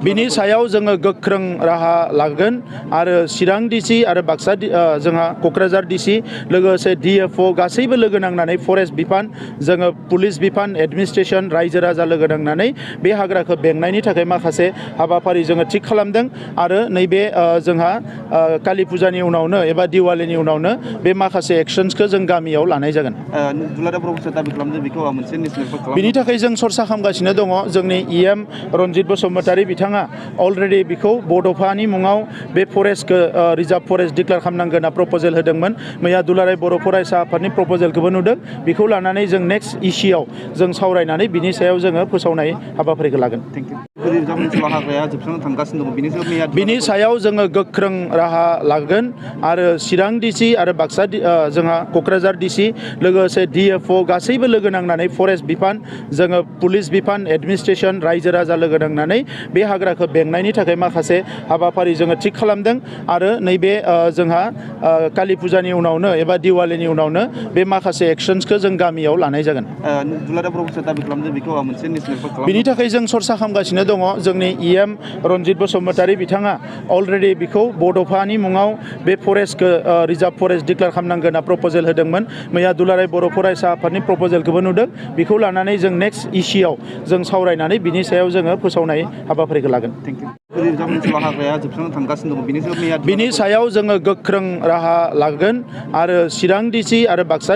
बिनि सायाव जोङो गोख्रों राहा लागोन आरो चिरां डिसि आरो बाक्सा जोंहा क'क्राझार डिसि लोगोसे डिएफअ गासैबो लोगो नांनानै फरेस्ट बिफान जोङो पुलिस बिफान एडमिनिस्ट्रेसन रायजो राजा लोगो नांनानै बे हाग्राखौ बेंनायनि थाखाय माखासे हाबाफारि जोङो थिग खालामदों आरो नैबे जोंहा कालि फुजानि उनावनो एबा दिवालीनि उनावनो बे माखासे एक्सन्सखौ जों गामियाव लानाय जागोन। बिनि थाखाय जों सरसा खालामगासिनो दङ। जोंनि इएम रनजित बसुमतारी बिथाङा अलरेडि बिखौ बड'फानि मुङाव बे फरेस्टखौ रिजार्भ फरेस्ट डिक्लेयार खालामनांगोन होनना प्रप'जेल होदोंमोन। मैया दुलाराय बर' फरायसा आफादनि प्रप'जेलखौबो नुदों। बेखौ लानानै जों नेक्स्ट इसिआव जों सावरायनानै बिनि सायाव जोङो फोसावनाय हाबाफारिखौ लागोन। बिनि सायाव जोङो गोख्रों राहा लागोन आरो चिरां डिसि आरो बाक्सा जोंहा क'क्राझार डिसि लोगोसे डिएफअ गासैबो लोगो नांनानै फरेस्ट बिफान जोङो पुलिस बिफान एडमिनिस्ट्रेसन रायजो राजा लोगो नांनानै बे हाग्राखौ बेंनायनि थाखाय माखासे हाबाफारि जोङो थिग खालामदों आरो नैबे जोंहा कालि फुजानि उनावनो एबा दिवालीनि उनावनो बे माखासे एक्सन्सखौ जों गामियाव लानाय जागोन। बिनि थाखाय जों सरसा खालामगासिनो दङ। जोंनि इएम रनजित बसुमतारी बिथाङा अलरेडि बिखौ बड'फानि मुङाव बे फरेस्टखौ रिजार्भ फरेस्ट डिक्लेयार खालामनांगोन होनना प्रप'जेल होदोंमोन। मैया दुलाराय बर' फरायसा आफादनि प्रप'जेलखौबो नुदों। बेखौ लानानै जों नेक्स्ट इसिआव जों सावरायनानै बिनि सायाव जोङो फोसावनाय हाबाफारिखौ लागोन। बिनि सायाव जोङो गोख्रों राहा लागोन आरो चिरां डिसि आरो बाक्सा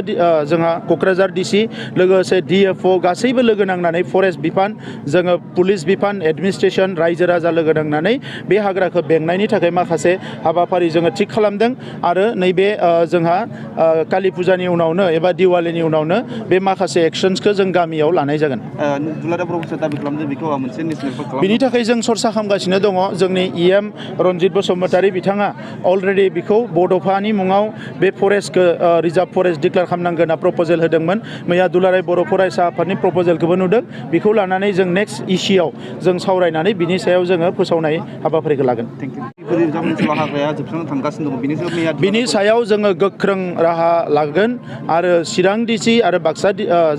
जोंहा क'क्राझार डिसि लोगोसे डिएफअ गासैबो लोगो नांनानै फरेस्ट बिफान जोङो पुलिस बिफान एडमिनिस्ट्रेसन रायजो राजा लोगो नांनानै बे हाग्राखौ बेंनायनि थाखाय माखासे हाबाफारि जोङो थिग खालामदों आरो नैबे जोंहा कालि फुजानि उनावनो एबा दिवालीनि उनावनो बे माखासे एक्सन्सखौ जों गामियाव लानाय जागोन। बिनि थाखाय जों सरसा खालामगासिनो दङ। जोंनि इएम रनजित बसुमतारी बिथाङा अलरेडि बिखौ बड'फानि मुङाव बे फरेस्टखौ रिजार्भ फरेस्ट डिक्लेयार खालामनांगोन होनना प्रप'जेल होदोंमोन। मैया दुलाराय बर' फरायसा आफादनि प्रप'जेलखौबो नुदों। बेखौ लानानै जों नेक्स्ट इसिआव जों सावरायनानै बिनि सायाव जोङो फोसावनाय हाबाफारिखौ लागोन। बिनि सायाव जोङो गोख्रों राहा लागोन आरो चिरां डिसि आरो बाक्सा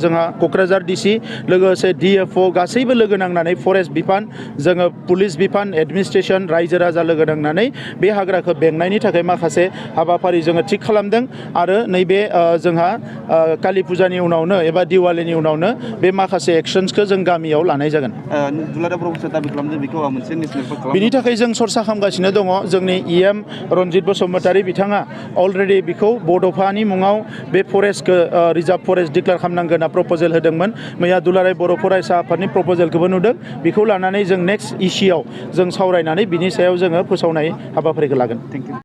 जोंहा क'क्राझार डिसि लोगोसे डिएफअ गासैबो लोगो नांनानै फरेस्ट बिफान जोङो पुलिस बिफान एडमिनिस्ट्रेसन रायजो राजा लोगो नांनानै बे हाग्राखौ बेंनायनि थाखाय माखासे हाबाफारि जोङो थिग खालामदों आरो नैबे जोंहा कालि फुजानि उनावनो एबा दिवालीनि उनावनो बे माखासे एक्सन्सखौ जों गामियाव लानाय जागोन। बिनि थाखाय जों सरसा खालामगासिनो दङ। जोंनि इएम रनजित बसुमतारी बिथाङा अलरेडि बिखौ बड'फानि मुङाव बे फरेस्टखौ रिजार्भ फरेस्ट डिक्लेयार खालामनांगोन होनना प्रप'जेल होदोंमोन। मैया दुलाराय बर' फरायसा आफादनि प्रप'जेलखौबो नुदों। बेखौ लानानै जों नेक्स्ट इसिआव जों सावरायनानै बिनि सायाव जोङो फोसावनाय हाबाफारिखौ लागोन।